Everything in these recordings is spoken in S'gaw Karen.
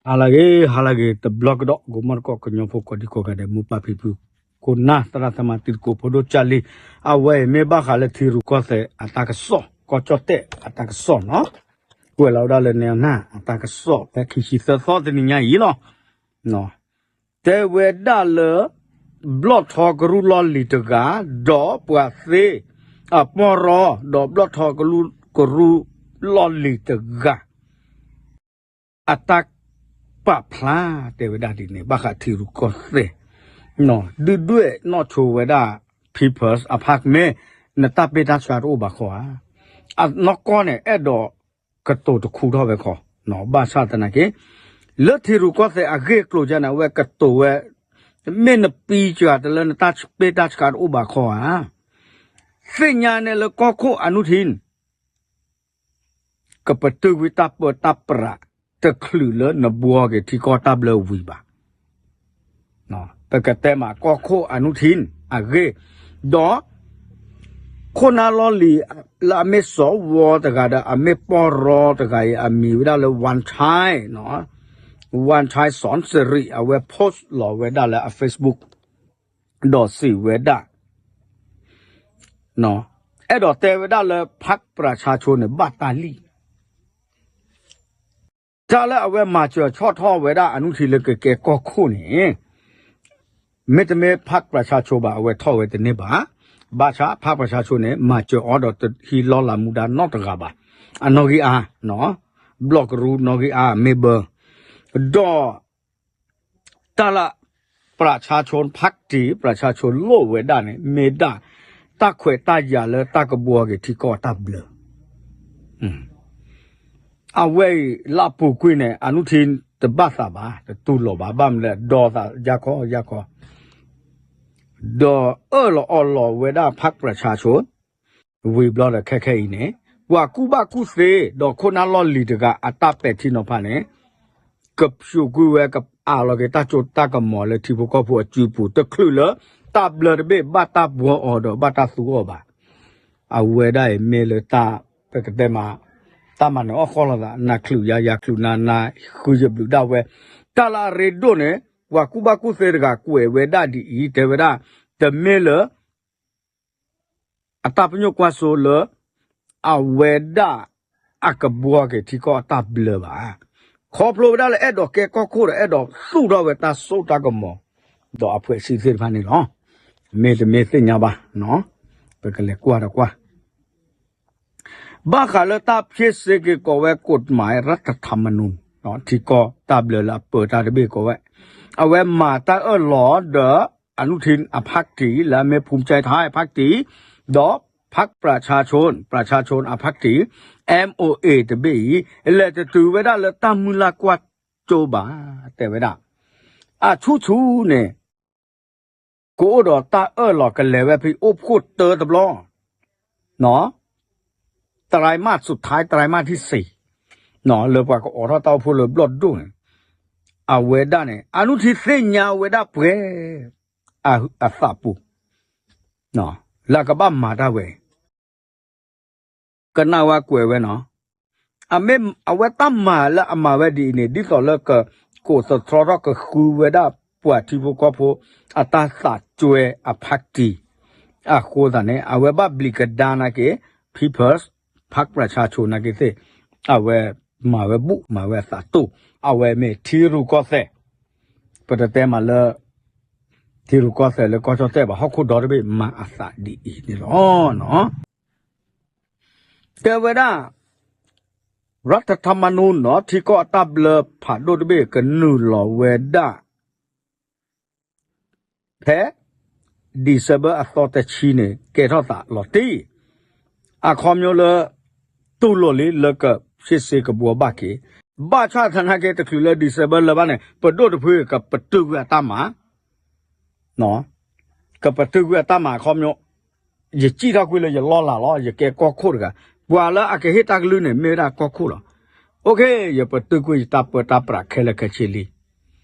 ဟါလၢအဂ့ၤ ဟါလၢအဂ့ၤ တဘျီကဒီး ဂီၤမီၢ်တကိး ကညီဖိကိးဒံကိးဂၤဒဲး မိၢ်ပၢ်ဖံဖု ခိၣ်နၢ် သရၣ်သမါ တံၤသကိး ဖိဒိၣ်ကၢ်လံ, အဝဲအံၤမ့ၢ်ဘၣ်ဃးလၢထံရူၢ်ကီၢ်သဲးအတၢ်ကစီၣ် ကီၢ်ကၠီၣ်တဲၣ်အတၢ်ကစီၣ်နီၤ, ကွဲးလီၤဝဲဒၣ်လၢ နဲနၢ် အတၢ်ကစီၣ် ဖဲခံဆံသၢသီတနံၤညါအံၤလီၤ. တဲဝဲဒၣ်လၢ ဘျီၣ်ထီကရူၢ်လီၢ်လံၤတဂၤ ဒီးပှၤသ့ အပီၢ်ရီ ဒီးဘျီၣ်ထီကရူၢ် ကရူၢ်လီၢ်လံၤတဂၤ အတၢ်ပာ်ဖျါ တဲဝဲဒၣ်ဒ်န့ၣ် ဘၣ်ဃးထံရူၢ်ကီၢ်သဲး ဒုၣ်ဒွဲၣ်နီၣ်ဆိဝဲဒၣ် People's အဖးကမဲ နတၢ်ပ့ၢ်တၢ်ဆှါတအိၣ်ဘၣ်ဃီဧါ, အနီၢ်ကီၢ်န့ၣ် အဲၣ်ဒိးကတိၤတခူထီၣ်ဝဲခီ, ဘၣ်ဆၣ်သနာ်က့ လၢထံရူၢ်ကီၢ်သဲးအဂ့ၢ်အကျိၤန့ၣ် အဝဲကတိၤဝဲ မ့ၢ်နပံစှၤတလၢနတၢ်ပ့ၢ်တၢ်ဆှါတအိၣ်ဘၣ်ဃီဧါ, သ့ၣ်ညါနဲလၢကီၢ်ခိၣ်အနုထံ ကပတုာ်ကွံာ်တၢ်ပၢတၢ်ပြး တချုးလၢနဘှီက့ၤထံကီၢ်တၢ်ဘျၢဝံၤဘၣ်. ပကတဲမးကီၢ်ခိၣ်အနုထံ အဂ့ၢ်, ဒီး ခိၣ်နၢ်လီၢ်လံၤ လၢအမ့ၢ်စီၤဝီတဂၤဒီး အမ့ၢ်ပီၢ်ရီတဂၤအံၤ အမံၤဝဲဒၣ်လၢ ဝၣ်ထၢၣ် ဝၣ်ထၢၣ် စီၣ်စရံး အဝဲ post လီၤဝဲဒၣ်လၢအ Facebook ဒီးစံးဝဲဒၣ် အဲၣ်ဒိးတဲဝဲဒၣ်လၢ ဖးပရၤဆါဆိန့ၣ် ဘၣ်တၢ်လံ တၢ်လၢအဝဲမၤစၢၤဆီၣ်ထီၣ်ဝဲဒၣ်အနုထံလၢကကဲကီၢ်ခိၣ်န့ၣ် မ့တမ့ၢ်ဖးပရၤဆါဆိဘၣ် အဝဲထီၣ်ဝဲတန့ၢ်ဘၣ်. ဘၣ်ဆၣ်ဖးပရၤဆါဆိန့ၣ် မၤစၢၤအီၤဒီးတဟံးလီလးမူဒါနီတဂၤဘၣ်. အနီၣ်ဂံၢ်အါ, ဘျီၣ်ကရူၢ်နီၣ်ဂံၢ်အါ မ့ၢ်ဘၢ ဒီး တၢ်လၢ ပရၤဆါဆိ ဖးတံၢ် ပရၤဆါဆိလိၣ်ဝဲဒၣ်န့ၣ် မ့ၢ်ဒၣ် တၢ်ခွဲးတၢ်ယာ်လၢတၢ်ကဘှီက့ၤထံကီၢ်တၢ်ဘျၢ အဝဲအံၤလၢအပူၤကွံာ်န့ၣ် အနုထံတဘၣ်သးဘၣ် တတူၢ်လိာ်ဘၣ် ဘၣ်မနုၤလဲၣ် ဒီးသးယါခီယါခီ ဒီးအၢၣ်လီၤအီလီၤဝဲဒၣ်ဖးပရၤဆါဆိ ဝံၤဘျီဒီးခဲခဲအံၤန့ၣ် ပှၤကူၣ်ဘၣ်ကူၣ်သ့ ဒီးခိၣ်နၢ်လီၢ်လံၤတဂၤအတၢ်ပဲာ်ထံနီၤဖးန့ၣ် ကဖျိးကွံာ်ဝဲ ကအးလီၤက့ၤတၢ်စိတၢ်ကမီၤလၢထံဖိကီၢ်ဖိအစုပူၤ တချုးလၢ တၢ်ဘျၢတဘ့ၣ် ဘၣ်တၢ်ဘှီအီၤဒီးဘၣ်တၢ်သူအီၤဘၣ်. အဝဲဒၣ်အံၤမ့ၢ်လၢတၢ် ပကတဲမး တၢ်မၤနၢၤအီၣ်ဃီလိာ်သး နၤချုးယၤ ယၤချုးနၤ နၤဃုယဘျုးဒၣ်ဝဲ တၢ်လၢအရ့ဒိၣ်န့ၣ် ပှၤကူၣ်ဘၣ်ကူၣ်သ့တဂၤကွဲးဝဲဒၣ်ဒ်အံၤ တဲဝဲဒၣ် တမ့ၢ်လၢ အတၢ်ပညိၣ်ကွၢ်စိလၢ အဝဲဒၣ် အကဘှီက့ၤထံကီၢ်အတၢ်ဘျၢဘၣ်. ခီဖျိဝဲဒၣ်လၢအဲၣ်ဒိးကဲကီၢ်ခိၣ်ဒီးအဲၣ်ဒိးသူၣ်ထီၣ်ဝဲတၢ်စိတၢ်ကမီၤ ဒီးအဖှဲးဆံသ့ၣ်တဖၣ်န့ၣ်လီၤ. မ့တမ့ၢ်သ့ၣ်ညါဘၣ်, ပကလဲၤကွၢ်ဒီးကွၢ် ဘၣ်ဃးလၢတၢ်ဖျ့စ့က့ၤကိးဝဲ กฎหมายรัฐธรรมนูญ ထံကီၢ်တၢ်ဘျၢလၢအပၢတၢ်တဘ့ၣ်ကိးဝဲ, အဝဲမၤတၢ်အၢၣ်လီၤဒီး အနုထံအဖးတံၢ် လၢအမ့ၢ် ภูมิใจไทย အဖးတံၢ် ဒီး พรรคประชาชน ประชาชน အဖးတံၢ် MOA တဘ့ၣ်အံၤ လဲၤတတုၤဝဲဒၣ်လၢတၢ်မုၢ်လၢ်ကွၢ်စိဘၣ် တဲဝဲဒၣ် အဆူၣ်ဆူၣ်န့ၣ် ကအိၣ်ဒီးတၢ်အၢၣ်လီၤကလဲၤဝဲဖဲအိၣ်ဖှိၣ်တၢတဘျီ ไตรมาสสุดท้าย ไตรมาสที่สี่ လၢပှၤကအိးထီၣ်တၢ်အိၣ်ဖှိၣ်လၢဘျီၣ်ဒိၣ်န့ၣ် အဝဲဒၣ်န့ၣ် အနုထံသ့ၣ်ညါဝဲဒၣ်ပှဲၤ အသးပူၤ လၢအကဘၣ်မၤတၢ်ဝဲ ကနၣ်ဝဲကွဲးဝဲနီၤ, အမ့ၢ်အဝဲတၢ်မၤလၢအမၤဝဲဒ်အံၤန့ၣ် ဒ်သိးလၢက ကိးသတြီထီၣ်ကဃုဝဲဒၣ်ပှၤထံဖိကီၢ်ဖိ အတၢ်သးစွဲအဖးတံၢ် အဃိသတးန့ၣ် အဝဲဘၣ်ဘျံးကဒါနာ်က့ People's พรรคประชาชน နာ်က့သ့ၣ် အဝဲမၤဝဲဘူး မၤဝဲအသးတိၢ် အဝဲမ့ၢ်ထံရူၢ်ကီၢ်သဲး ပတတဲမးလၢ ထံရူၢ်ကီၢ်သဲးလၢကီၢ်ကၠီၣ်တဲၣ်ဘၣ် ဟီၣ်ခိၣ်ဒီတဘ့ၣ်မၤအသးဒ်အံၤန့ၣ်လီၤ. တဲဝဲဒၣ် รัฐธรรมนูญ နီၤ ထံကီၢ်အတၢ်ဘျၢဖးဒိၣ်တဘ့ၣ် ကနုာ်လီၤဝဲဒၣ် ဖဲ December အသီတဆံန့ၣ် ကဲထီၣ်သးလီၤတံၢ် အခီပညီလၢ တူၢ်လိာ်လံလၢက ဖျ့စ့ကဘှီဘၣ်က့ၤ ဘၣ်ဆၣ်သနာ်က့ တချုးလၢ December လၢၤဘၣ်န့ၣ် ပဒိၣ်တဖုကပတုာ်ကွံာ်အတၢ်မၤ ကပတုာ်ကွံာ်အတၢ်မၤအခီပညီ ယစံၣ်ထီၣ်ကွံာ်လၢယလီၢ်လၤလီၤ ယကဲကီၢ်ခိၣ်တဂၤ ပှၤလၢအကဟ့ၣ်တၢ်ကလုၢ်န့ၣ် မ့ၢ်ဝဲဒၣ်ကီၢ်ခိၣ်လီၤ. အိၣ်ခ့ ယပတုာ်ကွံာ်ယတၢ်ပၢတၢ်ပြးခဲလၢာ်ခဲဆ့လံ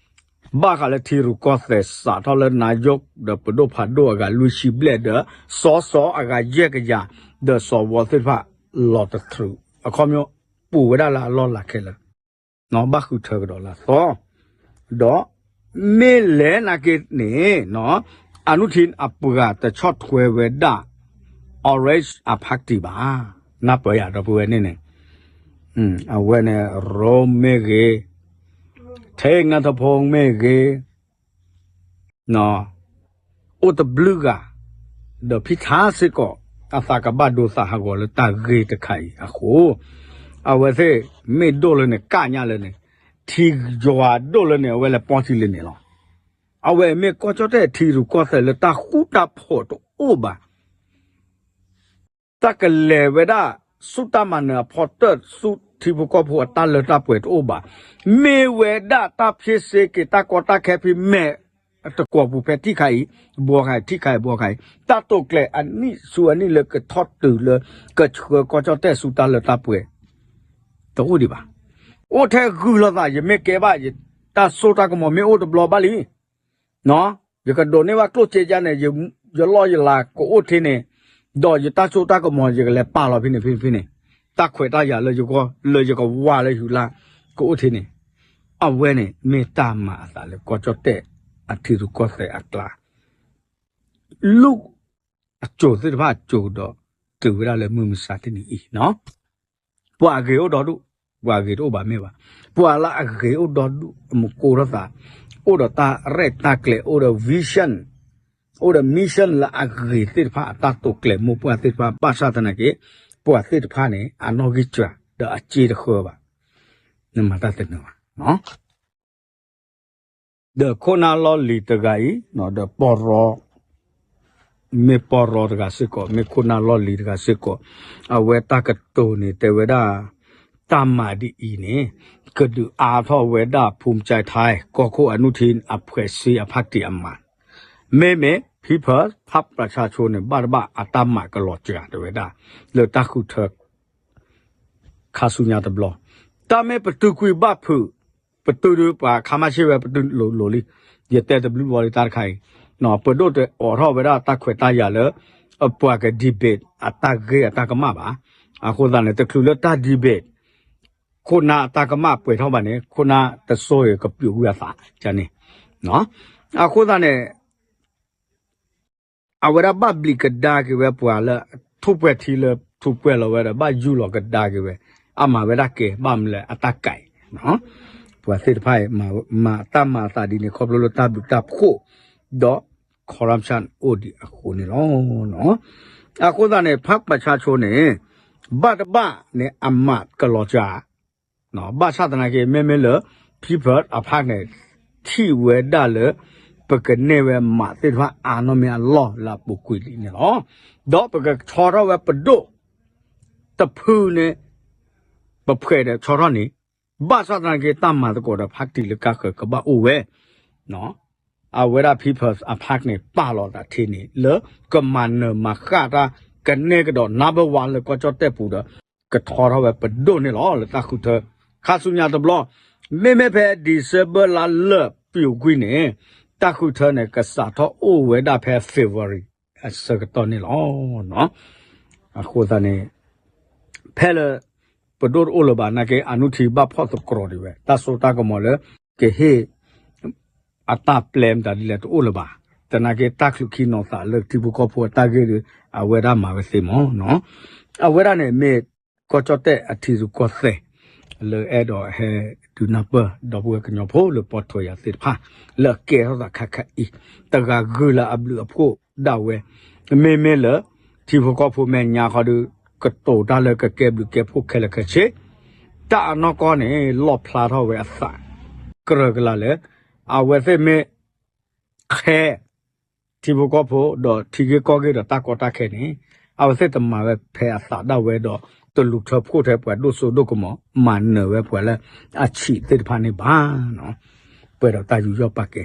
ဘၣ်ဃးလၢထံရူၢ်ကီၢ်သဲးစးထီၣ်လၢ နာယိး ဒီးပဒိၣ်ဖးဒိၣ်အဂၤလွံၢ်ဆံဘျဲၣ်ဒီး စီၤစီၤအဂၤယဲၢ်ကယၤ ဒီးစီၤဝီသ့ၣ်တဖၣ်လီၤတတြူး အခီပညီ ပူၤဝဲဒၣ်လၢအလီၢ်လၤခဲလၢာ် ဘၣ်ဃုထၢကဒီးလၢအသီ, ဒီးမ့ၢ်လဲၤနာ်က့န့ၣ် အနုထံအပှၤတဆီၣ်ထွဲဝဲဒၣ် orange အ party ဘၣ်. နၢ်ပၢၢ်ယၤဒီပုၢ်ဝဲၢ်န့ၣ်န့ၣ်, အဝဲန့ၣ် ရိမ့ၢ်ဂ့ၤ, ထဲငါထဖိမ့ၢ်ဂ့ၤ အိၣ်တဘျုးဂၤ, ဒီးဖံထါစ့ၢ်ကီး အသးကဘၣ်ဒိသးဟးဂီၤလၢတၢ်ဂ့ၢ်တခါအံၤအဃိ, အဝဲသ့ၣ်မ့ၢ်ဒိၣ်လၢန့ၣ် ကၣ်ညါလၢန့ၣ်, ထံယွၤဒိၣ်လၢန့ၣ် အဝဲလဲၤပီထံလၢန့ၣ်လီၤ. အဝဲမ့ၢ်ကီၢ်ကၠီၣ်တဲၣ်ထံရူၢ်ကီၢ်သဲးလၢတၢ်ဃူတၢ်ဖိးတအိၣ်ဘၣ် တၢ်ကလဲၤဝဲဒၣ် ဆူတၢ်မၤနၢၤအဖီတၢၣ် ဆူထံဖိကီၢ်ဖိအတၢ်လၢတၢ်ပှဲၤတအိၣ်ဘၣ်. မ့ၢ်ဝဲဒၣ်တၢ်ဖ့စ့က့ၤ တၢ်ကီတၢ်ခဲဖဲမဲာ် တကွီၢ်ပူၤဖဲထံၣ်ခါအံၤ ဘှီခါအံၤ ထံၣ်ခါအံၤဘှီခါအံၤ တၢ်တိာ်ကျဲၤအနံၣ်ဆူအနံၣ်လၢကထီၣ်တုၤလၢ ကဆှၢကီၢ်ကၠီၣ်တဲၣ်ဆူတၢ်လၢတၢ်ပှဲၤ တအိၣ်ဒံးဘၣ်. အိၣ်ထဲဂုာ်လိာ်သး ယမ့ၢ်ကဲဘၣ် ယတၢ်စိတၢ်ကမီၤမ့ၢ်အိၣ်တဘျီဘၣ်လံ ယကဒိးန့ၢ်ဘၣ်ကျိၣ်စ့ယါန့ၣ် ယလီၢ်ယလၤကအိၣ်ထဲန့ၣ်, ဒီးယတၢ်စိတၢ်ကမီၤ ယကလဲၤပာ်လီၤဖဲန့ၣ်ဖဲန့ၣ်, တၢ်ခွဲးတၢ်ယာ်လၢယဂီၢ် လၢယကဝၤလၢဟံၣ်လါ ကအိၣ်ထဲန့ၣ်, အဝဲန့ၣ် မ့ၢ်တၢ်မၤအသးလၢကီၢ်ကၠီၣ်တဲၣ် အထံရူၢ်ကီၢ်သဲးအကျါ လူၢ်အစိၤသ့ၣ်တဖၣ်အစိၤဒီး တုၤဝဲဒၣ်လၢမုၢ်မဆါတနံၤအံၤနီၤ. ပှၤအဂ့ၤအိၣ်ဒီဒူၣ်, ပှၤအဂ့ၤတအိၣ်ဘၣ်မ့ၢ်ဘၣ်. ပှၤလၢအဂ့ၤအိၣ်ဒီဒူၣ် အမူကိၢ်ထီၣ်သး, အိၣ်ဒီးတၢ်ရဲၣ်တၢ်ကျဲၤ, အိၣ်ဒီး vision, အိၣ်ဒီး mission လၢအဂ့ၤသ့ၣ်တဖၣ် အတၢ်တိာ်ကျဲၤမိၢ်ပှၢ်သ့ၣ်တဖၣ် ဘၣ်ဆၣ်သနာ်က့ ပှၤသ့ၣ်တဖၣ်န့ၣ် အနီၣ်ဂံၢ်စှၤ ဒီးအစ့တဃၢဘၣ်. နမၤတၢ်တနၢၤဘၣ်. ဒီးခိၣ်နၢ်လီၢ်လံၤတဂၤအံၤ, ဒီးပီၢ်ရီ, မ့ၢ်ပီၢ်ရီတဂၤစ့ၢ်ကီး, မ့ၢ်ခိၣ်နၢ်လီၢ်လံၤတဂၤစ့ၢ်ကီး, အဝဲတၢ်ကတိၤန့ၣ် တဲဝဲဒၣ် တၢ်မၤဒ်အံၤန့ၣ် ကဒုးအါထီၣ်ဝဲဒၣ် ဖူမကၠဲးထဲ ကီၢ်ခိၣ်အနုထံအဖှဲးစ့အဖးတံၢ်အမၤ, မ့မ့ၢ် People ဖးပၢ်ဆါဆိန့ၣ် ဘၣ်တဘၣ်အတၢ်မၤကလီၤစှၤ တဲဝဲဒၣ် လၢတၢ်ဃုထၢ ခါဆူညါတဘျီ, တၢ်မ့ၢ်ပတုာ်ကွံာ်ဘၣ်ဖုး, ပတုာ်ဒုးပှၤခါမးဆ့ၣ်ဝဲ ပတုာ်လိၤလိၤလံ. ယတဲတဘျုးဘျီလံတၢ်တခါအံၤ, ပဒိၣ်တအိးထီၣ်ဝဲဒၣ်တၢ်ခွဲးတၢ်ယာ်လၢ ပှၤက debate အတၢ်ဂ့ၢ်အတၢ်ကမၣ်ဘၣ်. အဃိသတးန့ၣ် တချုးလၢတၢ် debate ခိၣ်နၢ်အတၢ်ကမၣ်ပှဲၤထီၣ်ဘၣ်န့ၣ် ခိၣ်နၢ်တစိၤအံၤကပျိာ်ကွံာ်အသးန့ၣ်, အဃိသတးန့ၣ် အဝဲဒၣ်ဘၣ်ဘျံးကဒါက့ၤဝဲပှၤလၢ ထိၣ်ပှဲၤထံလၢ ထိၣ်ပှဲၤလီၤဝဲဒီး ဘၣ်ယူၢ်လီၤကဒါက့ၤဝဲ, အမၤဝဲဒၣ်ကဲ ဘၣ်မနုၤလဲၣ် အတၢ်ကဲ, ပှၤသ့ၣ်တဖၣ်အံၤ မၤတၢ်မၤအသးဒ်န့ၣ် ခီဖျိလၢတၢ်ဘျုးတၢ်ဖှိၣ် ဒီး corruption အိၣ်ဒံးအဃိန့ၣ်လီၤ. အဃိသတးန့ၣ် ဖးပၢ်ဆါဆိန့ၣ် ဘၣ်တဘၣ်န့ၣ် အမၤကလီၤစှၤ ဘၣ်ဆၣ်သနာ်က့ မ့မ့ၢ်လၢ People အဖးန့ၣ် ထံၣ်ဝဲဒၣ်လၢ ပကန့ၢ်ဝဲမးသ့ၣ်တဖၣ်အါနီၢ်မ့ၢ်အလီၢ်လၢအပူၤကွံာ်လံန့ၣ်လီၤ. ဒီးပကဆီထီၣ်ဝဲပဒိၣ် တဖုန့ၣ် ပဖှဲးဒီးဆီထီၣ်န့ၣ်, ဘၣ်ဆၣ်သနာ်က့ တၢ်မၤသကိးဒီး ဖးတံၢ်လၢကါဃၢၤကဘၣ်အိၣ်ဝဲ အဝဲဒၣ် People အဖးန့ၣ် ပာ်လီၤသးထံန့ၣ် လၢကမၤနၢၤမၤဃၣ်တၢ် ကန့ၢ်ကဒီး number one လၢကီၢ်ကၠီၣ်တဲၣ်ပူၤဒီး ကထီထီၣ်ဝဲပဒိၣ်န့ၣ်လီၤ လၢတၢ်ဃုထၢ ခါဆူညါတဘျီ, မ့မ့ၢ်ဖဲ December လါလၢာ်ပျိာ်ကွံာ်န့ၣ် တၢ်ဃုထၢန့ၣ် ကစးထီၣ်အိၣ်ဝဲဒၣ်ဖဲ February အဆၢကတီၢ်န့ၣ်လီၤ. အဃိသတးန့ၣ် ဖဲလၢ ပဒိၣ်တအိၣ်လၢၤဘၣ် နာ်က့ အနုထံဘၣ်ဖီၣ်သတြီၤဒံးဝဲ တၢ်စိတၢ်ကမီၤလၢ ကဟ့ၣ် အတၢ်ပျဲမတၤဒ်လဲၣ်တအိၣ်လၢၤဘၣ်. သနာ်က့ တၢ်ချုးခံနီၤသးလၢထံဖိကီၢ်ဖိအတၢ်ဂ့ၢ်ဒီး အဝဲဒၣ်မၤဝဲသ့မးနီၤ. အဝဲဒၣ်န့ၣ်မ့ၢ်ကီၢ်ကၠီၣ်တဲၣ်အထံရူၢ်ကီၢ်သဲး လၢအဲၣ်ဒိးဟဲဒုးနၢ်ပၢၢ် ဒီပုၢ်ဝဲၢ်ကညီဖိလၢပီၣ်ထွဲယၤသ့ၣ်တဖၣ် လၢအကဲထီၣ်သးခါခါအံၤ တဂၤဂုာ်လၢအဘျုးအဖှိၣ်ဒၣ်ဝဲ မ့မ့ၢ်လၢ ထံဖိကီၢ်ဖိမဲာ်ညါဃီဒီး ကတိၤတၢ်လၢကကဲဘျုးကဲဖှိၣ်ခဲလၢာ်ခဲဆ့, တၢ်အနီၢ်ကီၢ်န့ၣ် လီၣ်ဖျါထီၣ်ဝဲအသး ကြၢးကလာ်လၢ အဝဲသ့ၣ်မ့ၢ် ခဲ ထံဖိကီၢ်ဖိ ဒီးထံဂ့ၢ်ကီၢ်ဂ့ၢ်ဒီးတၢ်ကီတၢ်ခဲန့ၣ် အဝဲသ့ၣ်တမၤဝဲဖဲအသးဒၣ်ဝဲဒီး တလူၤထၢဖှိၣ်ထဲပှၤဒိၣ်စိဒိၣ်ကမီၤ မၤနၢၤဝဲပှၤလၢအဆံးသ့ၣ်တဖၣ်န့ၣ်ဘၣ်. ပှဲၤဒီးတၢ်ယူးယီၣ်ပာ်ကဲ